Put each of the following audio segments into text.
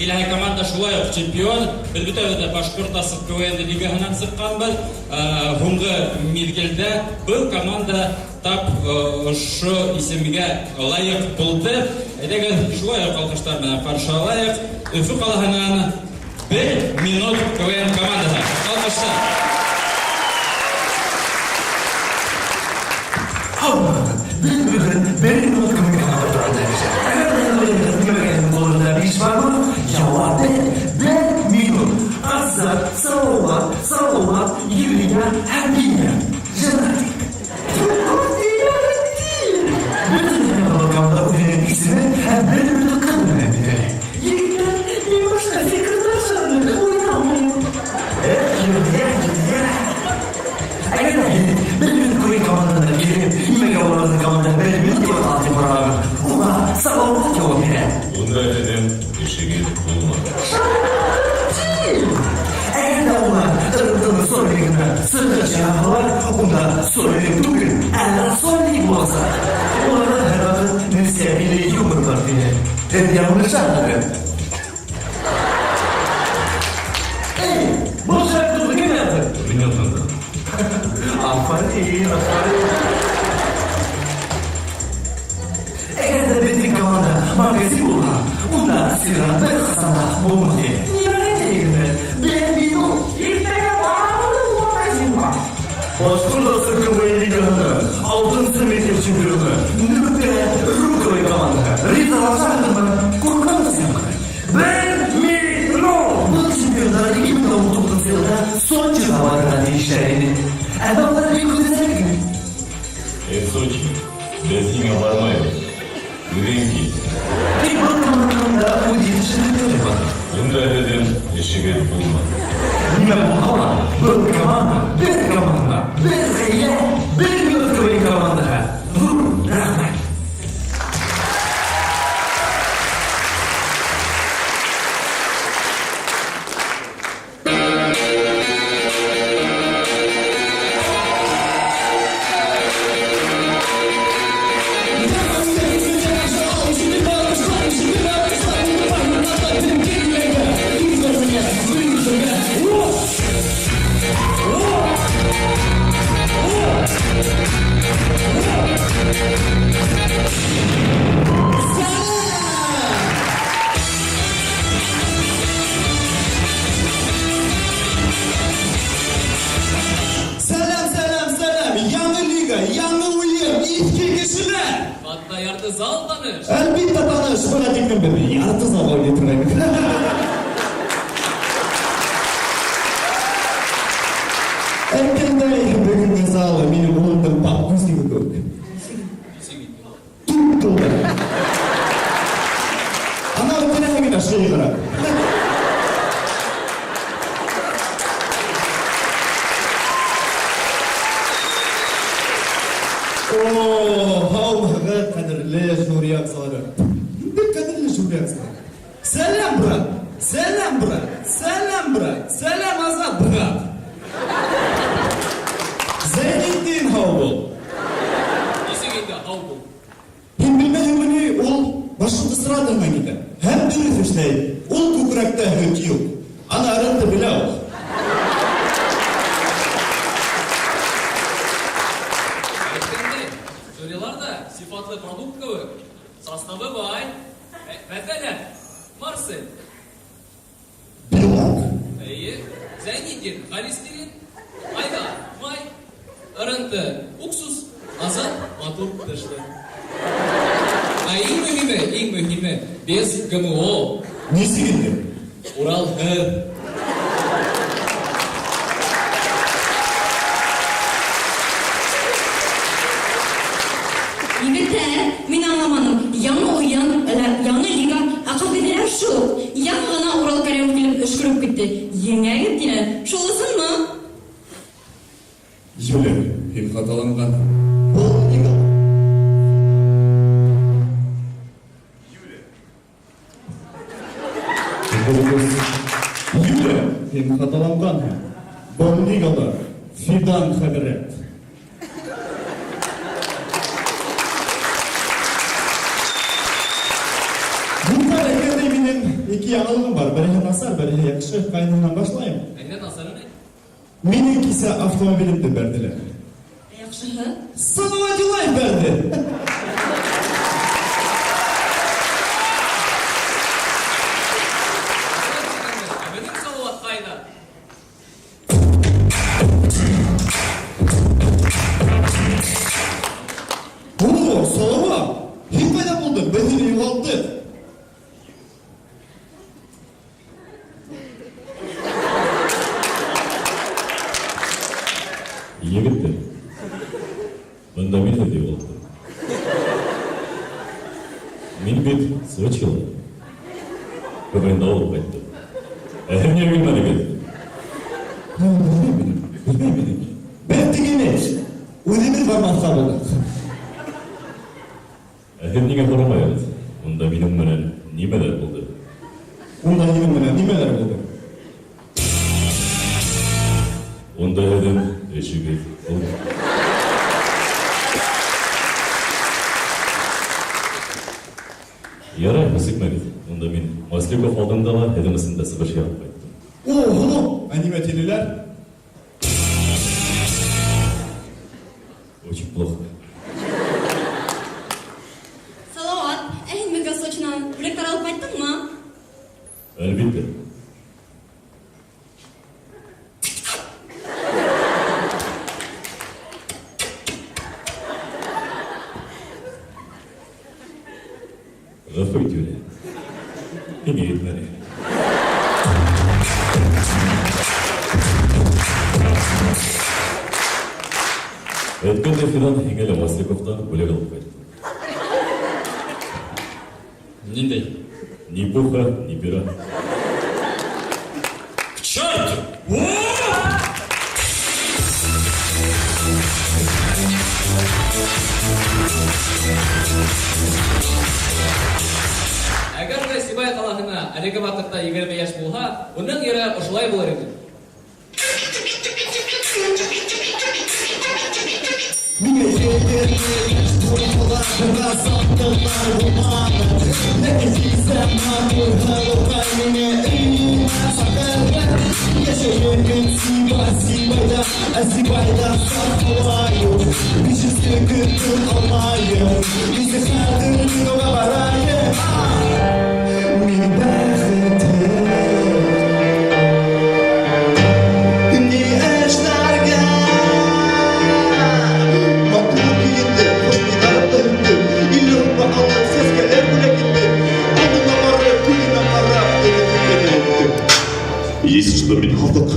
Киләһе команда шулай уҡ чемпион. Беҙ бөтәбеҙ ҙә Башҡорт асыҡ КВН лигаһынан сыҡҡанбыҙ. Һуңғы миҙгелдә был команда тап ошо исемгә лайыҡ булды. Әйҙәгеҙ, шулай уҡ алҡыштар менән ҡаршы алайыҡ. Өфө ҡалаһынан Бер минут КВН командаһы. Алҡыштар. Һаумыһығыҙ! Беҙ бөгөн Бер минут КВН команда турында һөйләшәбеҙ. Әгәр ҙә беләһегеҙ нимәгә ҡулығыҙҙа биш бармаҡ, яуап бер, бер минут. Азат, Салауат, Салауат, Юлия һәм Лилия. Женатик. Бөтен команда үҙенең исеме һәм бер минутлыҡ менән билгеле. Егетләр, мин башка фикерҙәш уйнамыйм. Эх, Юлия, Юлия. Әгәр ҙә һин бер минут күргән команданы килеп, нимәгә уларҙың команда бер минут тип атала тип һораһаң, уға Салауат яуап бирә. Унда дедем, эшегеҙ булмаҫ. Әгәр ҙә улар РТ-ның сольнигына сығыш яһаһалар, унда сольник түгел, ә рассольник буласаҡ. Уларҙа һәр ваҡыт нескәле юмор бар, тине. Һеҙ яңылышаһығыҙ. Эй, был шәп кем яҙҙы? Мин яҙғандан. Афарин, афарин. Әгәр ҙә беҙҙең команда магазин булһа, унда сыйға бер ҡасан да булмаҫ ине. Нимәгә тиегеҙ? Бер минут. Иртәгә барабыҙ магазинға. Башҡортостан КВН лигаһының алтынсы миҙгел чемпионы Нөктә Руковый командаһы. Ризалашаһығыҙмы? Ҡурҡыныс ямғыр. Бер минут! Был чемпиондар 2019 йылда Сочиға барырға тейештәр ине. Әммә улар бик үҙенсәлекле. Эй, Сочи, беҙ һиңә бармайбыҙ. Үҙең кил. Тик был команданың да үҙ етешһеҙлектәре бар. Унда дедем, эшегеҙ булмаҫ. Нимә булһа ла, был команда, бер команда, бер ғаилә, бер минут КВН командаһы. Ҙур рәхмәт! Сәләм, сәләм, сәләм! Яңы лига, яңы уйын, иҫке кешеләр! Хатта ярты зал таныш. Әлбиттә таныш, бына тиклем беҙ ярты залға уйнай торғайныҡ. Әйткәндәй, бөгөнгө зал минең улымдың подгузнигі кеүек. Туп-тулы. Анау тирәһе генә шыйығыраҡ. О, һаумыһығыҙ, ҡәҙерле жюри әғзалары. Бик ҡәҙерле жюри әғзалары. Сәләм, брат! Сәләм, брат! Сәләм, брат! Сәләм, Азат, брат! Зәйнетдин, һау бул! Нисек инде һау бул? Һин белмәйһеңме ни, ул башын ҡысратырмын китә. Һәм дөрөҫ эшләй. Ул күкрәктә һөт юҡ. Аны ырынты белә ул. Әйткәндәй, жюрилар да сифатлы продукт кеүек. Составы бай. Мәҫәлән, Марсель. Белок. Әйе. Зәйнетдин, холестерин. Айдар, май. Ырынты, уксус. Азат, матур тышлы. Ә иң мөһиме, иң мөһиме, без ГМО. Нисек инде? Урал һыҙ. Егетләр, мин аңламаным, яңы уен, әллә яңы лига, ә кагыйдәләр шул ук. Яңа гына Урал Кәримов килеп өшкереп китте. Еңәгез диләр. Шулысынмы? Юля, һин хаталанғанһың. Был лига. Юля, һин хаталанғанһың. Был лигала Фидан хәҙрәт. Дуҫтар, әйткәндәй, минең Ике яңылығым бар. Береһе насар, береһе яҡшы. Ҡайныһынан башлайым. Әйҙә насарын әйт. Минең кисә автомобилемде бәрҙеләр. Ә яҡшыһы? Салават Юлаев бәрҙе. Ә беҙҙең Салауат ҡайҙа? О, Салават! Һин ҡайҙа булдың? Беҙ һине юғалттыҡ. Егеттәр, бында мин һеҙҙе юғалттым. Мин бит Сочила КВНда алып ҡайттым. Ә һеҙ ниңә килмәнегеҙ? Белмәйем, белмәйем. Беҙ тигәне үҙебеҙ бармаҫҡа булдыҡ. Ә һеҙ ниңә һорамайһығыҙ? Унда минең менән нимәләр булды? Унда һинең менән нимәләр булды? Унда һеҙҙең эшегеҙ булды. Ярай, үсекмәгеҙ. Унда мин Маслюков алдында ла һеҙҙең өсөн дә сығыш яһап ҡайттым. Ого, ә нимә тинеләр? Очень плохо. Салават, ә һин беҙгә Сочинан бүләктәр алып ҡайттыңмы? Әлбиттә. Ғәфү ит, Юлия. Һиңә етмәне. Әйткәндәй, Фидан, һиңә лә Маслюковтан бүләк алып ҡайттым. Ниндәй? Ни пуха, ни пера. К черту! Әгәр ҙә Сибай ҡалаһына әлеге ваҡытта 20 йәш булһа, уның йыры ошолай булыр ине. Миңә 20 йәш булһа, бер булманы. Ләкин сизәм матур һылыуҡай мине өйөнә саҡырҙы. Йәшәгән Сибай, Сибайҙа, ә Сибайҙа саф һауа юҡ. Бишенсе көн алмайым. Нисек хәҙер мин уға барайым? Мин бәхетһеҙ. Ни эшләргә? Матур киендем, хушбуйлар һөрттөм. Илле һумға алып, сәскәләр бүләк иттем. Алдына барып, күҙенә ҡарап, телефон генә әйттем. Если что, мин һаҙыҡ.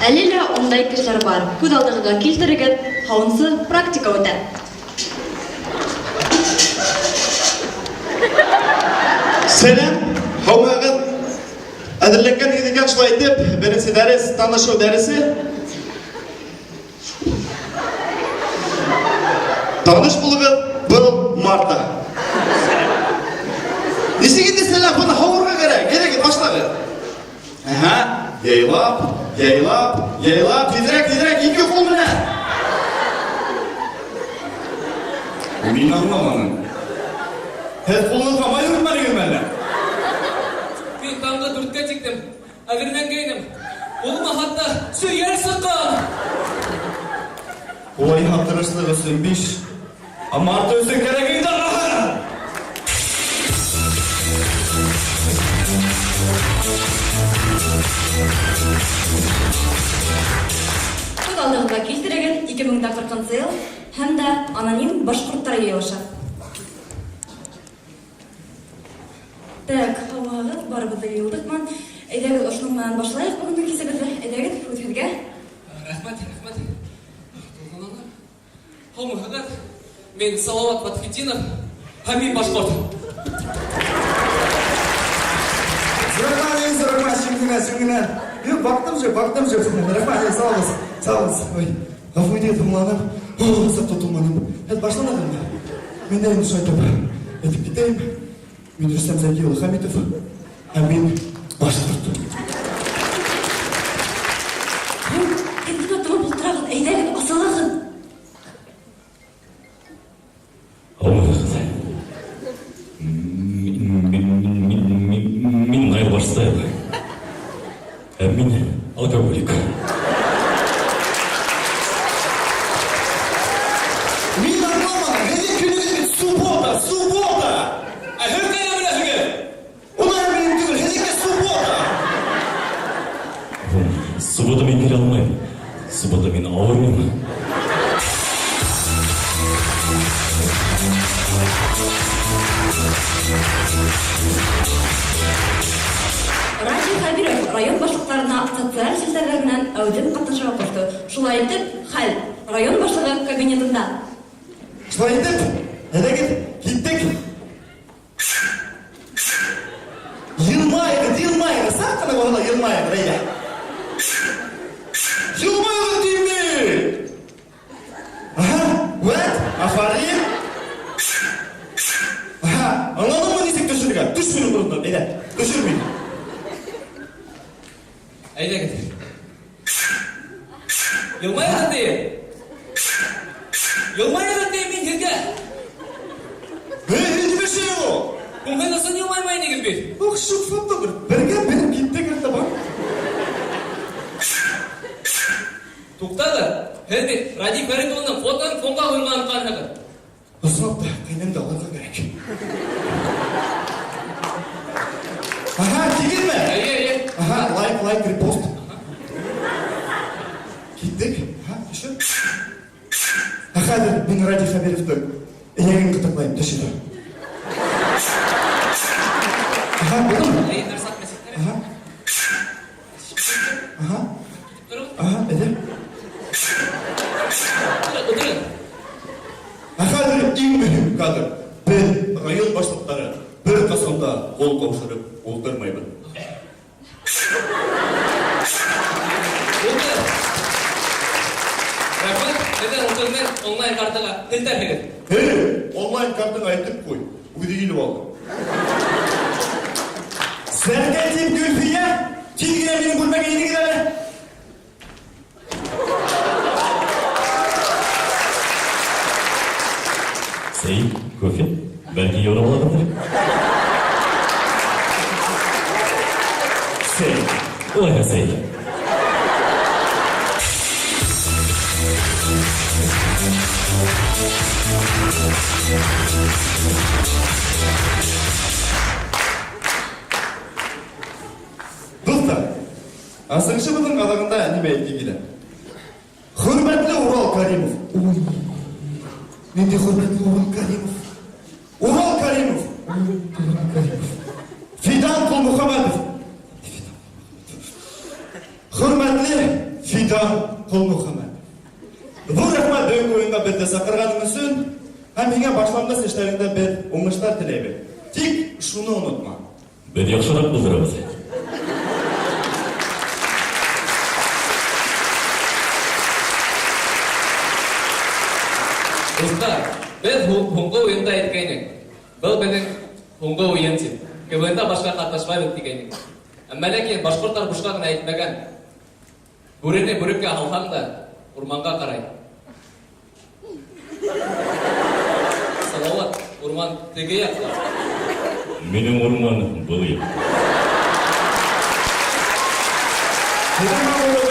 Әле лә ундай кешеләр бар. Күҙ алдығыҙға килтерегеҙ, һауынсы практика үтә. Сәләм, һаумыһығыҙ. Әҙерләнгән икән шулай итеп, беренсе дәрес, танышыу дәресе. Таныш булығыҙ, был Марта. Нисек инде сәләм, быны һауырға кәрәк. Әйҙәгеҙ, башлағыҙ. Әһә, яйлап, яйлап, яйлап, тиҙерәк, тиҙерәк, ике ҡул менән. Мин аңламаным. Һеҙ ҡулығыҙға май үрмәнегеҙме әллә? Мин таңғы 4-кә тиклем әҙерләнгәйнем. Ҡулыма хатта сөйәл сыҡҡан. Улайһа тырышлыҡ өсөн 5, ә Марта өсөн кәрәгеңде араһың. Күҙ алдығыҙға килтерегеҙ, 2040 йыл һәм дә аноним башҡорттар йыйылышы. Так, һаумыһығыҙ, барыбыҙ ҙа йыйылдыҡмы? Әйҙәгеҙ, ошоноң менән башлайыҡ бөгөнгө кисәбеҙҙе. Әйҙәгеҙ, һүҙ һеҙгә. Рәхмәт, рәхмәт. Тулҡынланам. Һаумыһығыҙ. Мин Салават Фәтхетдинов һәм мин башҡорт. Рәхмәт, рәхмәт, шиңгенә, шиңгенә. Юҡ, баҡтым же, баҡтым же. Рәхмәт, сау булығыҙ, сау булығыҙ. Ой, ғәфү итегеҙ, һуңланым. Саҡ тотолманым. Һеҙ башланығыҙмы? Мин дә инде шулай итеп әйтеп китәйем. Мин Рөстәм Зәки улы Хәмитов һәм мин башҡорт. Һин тотоноп Суббота мин авырыйм. Радий Хәбиров район башлыкларына социаль челтәрләр белән әүдем катнашырга кушты. Шулай итеп, хәл район башлыгы кабинетында. Шулай итеп, әйдәгез, киттек. Елмаегыз, елмаегыз, сак кына балалар, елмаегыз, әйдә. Елмаегыз дим мин! Аһа, вәт, афәрин. Аһа, аңладыңмы ничек төшерергә? Төш минем урыннан, әйдә, төшер мине. Әйдәгез. Елмаегыз дием. Елмаегыз дием мин һеҙгә. Эй, нимә эше ул? Күңел өсөн елмаймай инегеҙ бит. Ух, шук бер. Бергә бер киттек артабан. Туҡтағыҙ, һеҙ бит Радий Фәрит улының фотоһын фонға ҡуйырға онотҡанһығыҙ. Ысынлап та, ҡәйнәмде алырға кәрәк. Аһа, килгәнме? Эйе, эйе. Аһа, лайк, лайк, репост. Киттек. Аһа, төшөр. Ә хәҙер мин Радий Хәбировтың эйәген ҡытыҡлайым, төшөр. Аһа, булдымы? Эйе, дөрөҫ атма. Аһа. Аһа. Китеп тороғоҙ. Аһа, әйҙә. Ултырығыҙ. Ә хәҙер иң мөһим кадр. Беҙ, район башлыҡтары, бер ҡасан да ҡул ҡаушырып ултырмайбыҙ. Булды. Рәхмәт, һеҙҙең ултырҙы онлайн картаға һелтәрһегеҙ. Эй, онлайн картаңа әйтеп ҡуй. Үҙе килеп алды. Сәркәтип Гөлфиә, тиҙ генә минең бүлмәгә инегеҙ әле. Сәй, кофе, бәлки юралағандыр. Сәй, улайһа сәй. Дуҫтар, асығышыбыҙҙың аҙағында нимә әйтке килә? Хөрмәтле Урал Каримов. Уй, ниндәй хөрмәтле Урал Каримов. Урал Каримов. Уй, Урал Каримов. Фидан Ҡолмөхәмәтов. Хөрмәтле Фидан Ҡолмөхәмәтов. Ҙур рәхмәт бөгөнгө уйынға беҙҙе саҡырғаның өсөн һәм һиңә башланғыс эштәреңдә беҙ уңыштар теләйбеҙ. Тик шуны онотма. Беҙ яҡшыраҡ булдырабыҙ. Дуҫтар, беҙ һуңғы уйында әйткәйнек. Был беҙҙең һуңғы уйын тип. КВНда башҡа ҡатнашмайбыҙ тигәйнек. Әммә ләкин башҡорттар бушҡа ғына әйтмәгән. Бүрене бүреккә һалһаң да, урманға ҡарай. Салауат, урман теге яҡта. Минең урман был яҡта. Беҙҙең